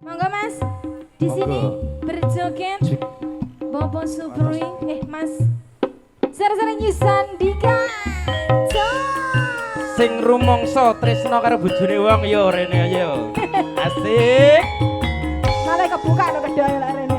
Monggo Mas, di sini berjoget Bobo Supri, Mas Sere-sere Sandika. Sing rumangsa tresna karo bojone wong yo rene ayo. Asik. Malah kebuka no kedai lah rene.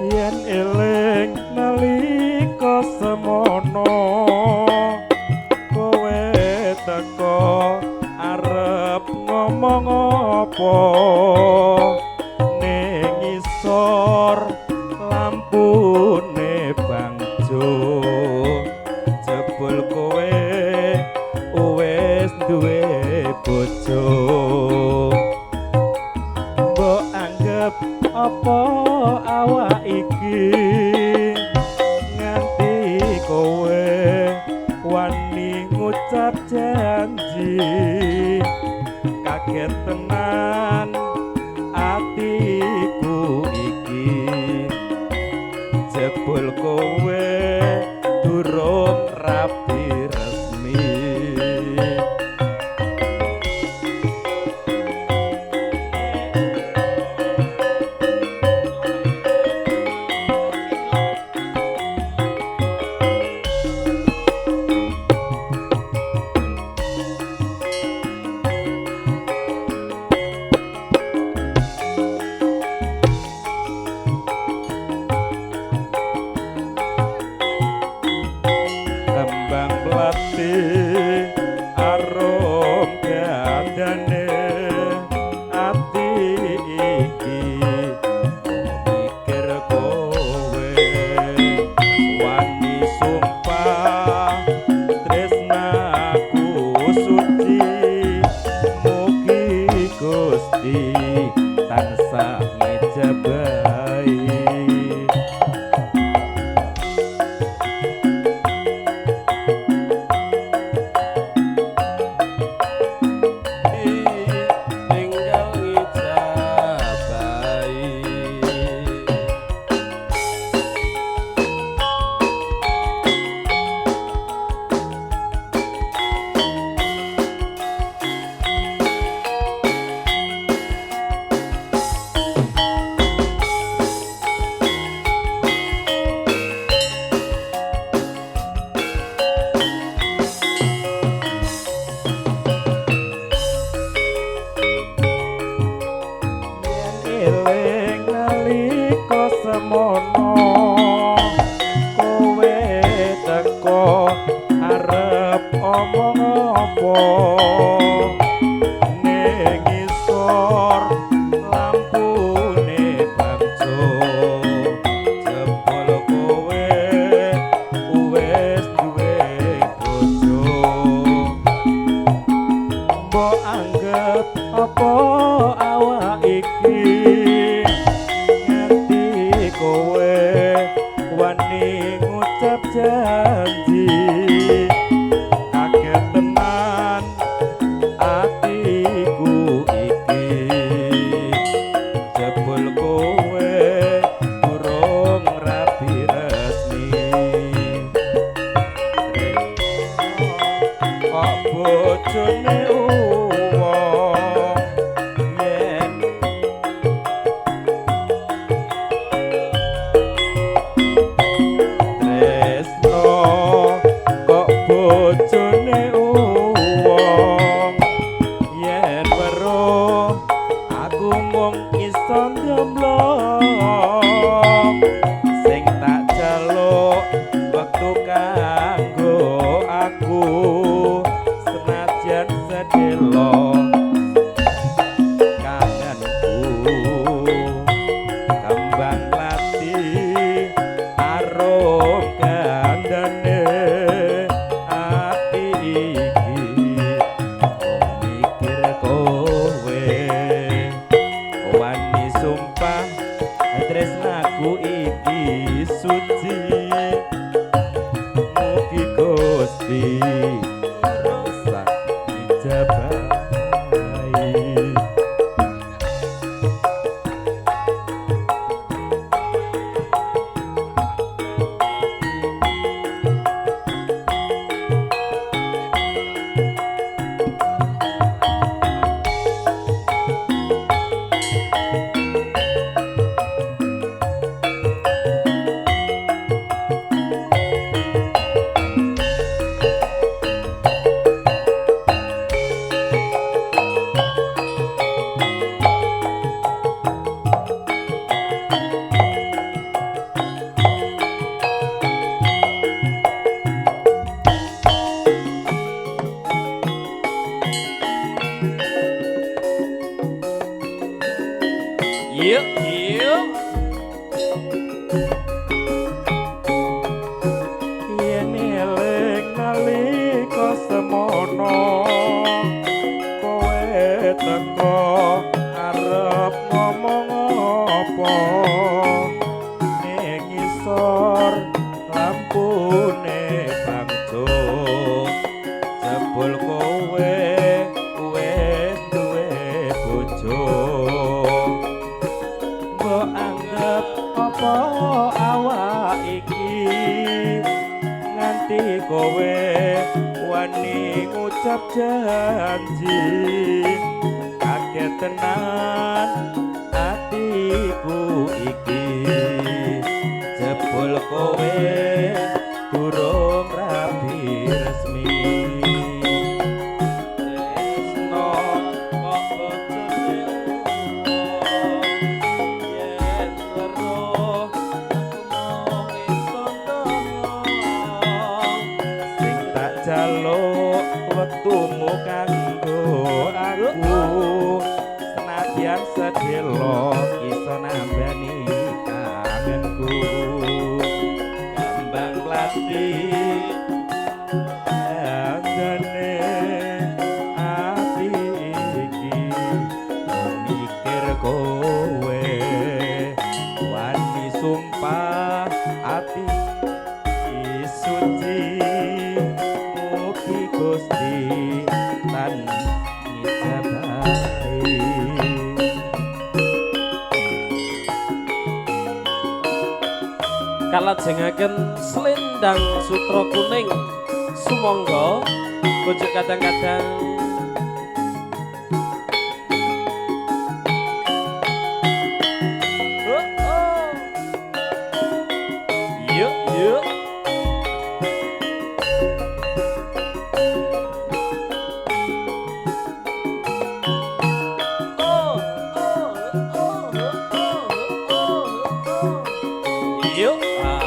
Yen eling nalika semono kowe teko arep ngomong apa ning ngisor lampune bangjo jebul kowe wis duwe bojo. Mbok anggap apa awak iki nganti kowe wani ngucap janji. Kaget tenan atiku iki jebul kowe durung rapi resmi. Kembang melati arum gandane ati iki mikir kowe wani sumpah tresnaku suci mugi Gusti tansah ngejabahi. Tinggal ngijabahi. Yen eling nalika semono kowe teko arep omong apa ning ngisor lampune bangjo jebul kowe wis duwe bojo. Mbok anggap apa awak iki nganti kowe wani ngucap janji. Kaget tenan atiku iki jebul kowe durung rapi resmi. Kok bojone wong yen tresno kok bojone wong yen weruh aku mung iso ndomblong sing tak jaluk wektu kanggo aku senajan sedelo kangenku. Kembang lati arum gandane ati iki mikir kowe wani sumpah tresnaku iki suci mugi Gusti lampune bangjo jebul kowe wis duwe bojo mbok anggep apa awak iki nganti kowe wani ngucap janji kaget tenan atiku iki jebul kowe durung rabi resmi Tresno kok bojone wong yen weruh aku mung iso ndonga. Sing tak jaluk wektumu kanggo aku senadyan sedelo iso nambani kangenku kembang klati andane ati iki mikir kowe wani sumpah ati suci mugi Gusti tan ngijabahi. Kalajengaken selendang sutra kuning sumangga kunjuk kadang-kadang. Oh, oh. Yuk, yuk. Oh, oh, oh, oh, oh, oh. Yuk. Ah.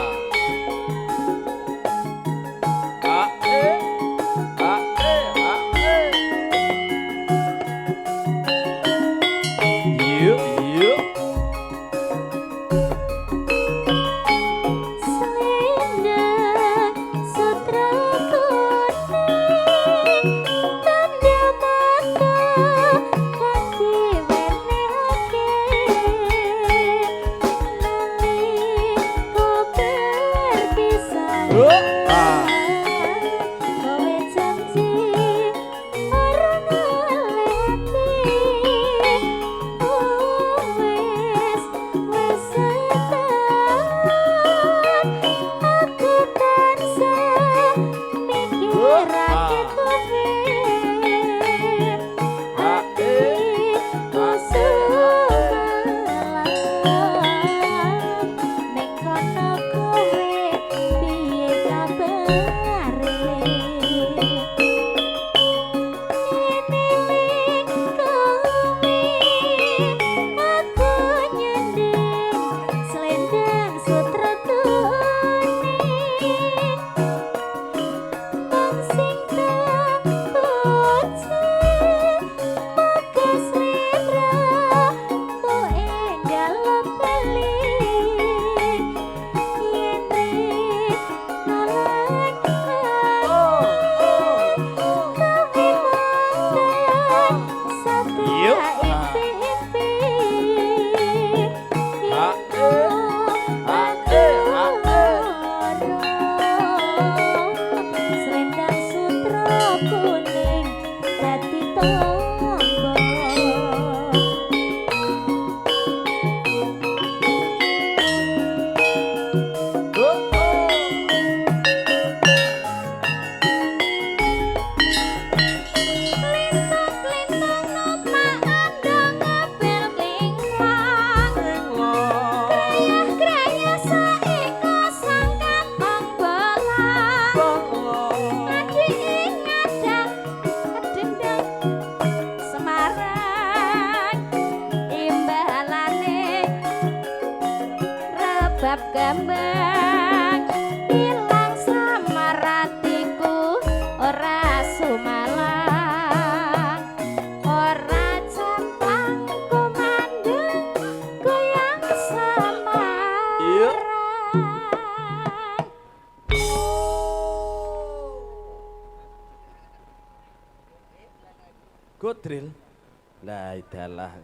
A E A E A E. Yuk, yuk. Selendang sutra kuning tanda mata kang diwenehake nalika perpisahan. Ah. Kowe janji ora ngalehake. Oh, wis wis setahun aku tansah mikirake kowe. Atiku sumelang ning kono kowe piye kabare. Yen kowe aku nyanding selendang sutra kuning mung sing tak puji maka sliramu enggal bali yen rina lan kowe mung tansah Yuk. impi-impi. A E A E A E. Selendang sutra kuning dadi tombo. Oh, oh. Lintang-lintang numpak andong ngebel klingklong. Krayah-krayah saeka sang katong bolong. Adi ngadang dendang Semarang imbalane rebab kembang ilang samaratiku ora sumalang ora camplang kumandang goyang Semarang. Iya. Godril. Lah idalah.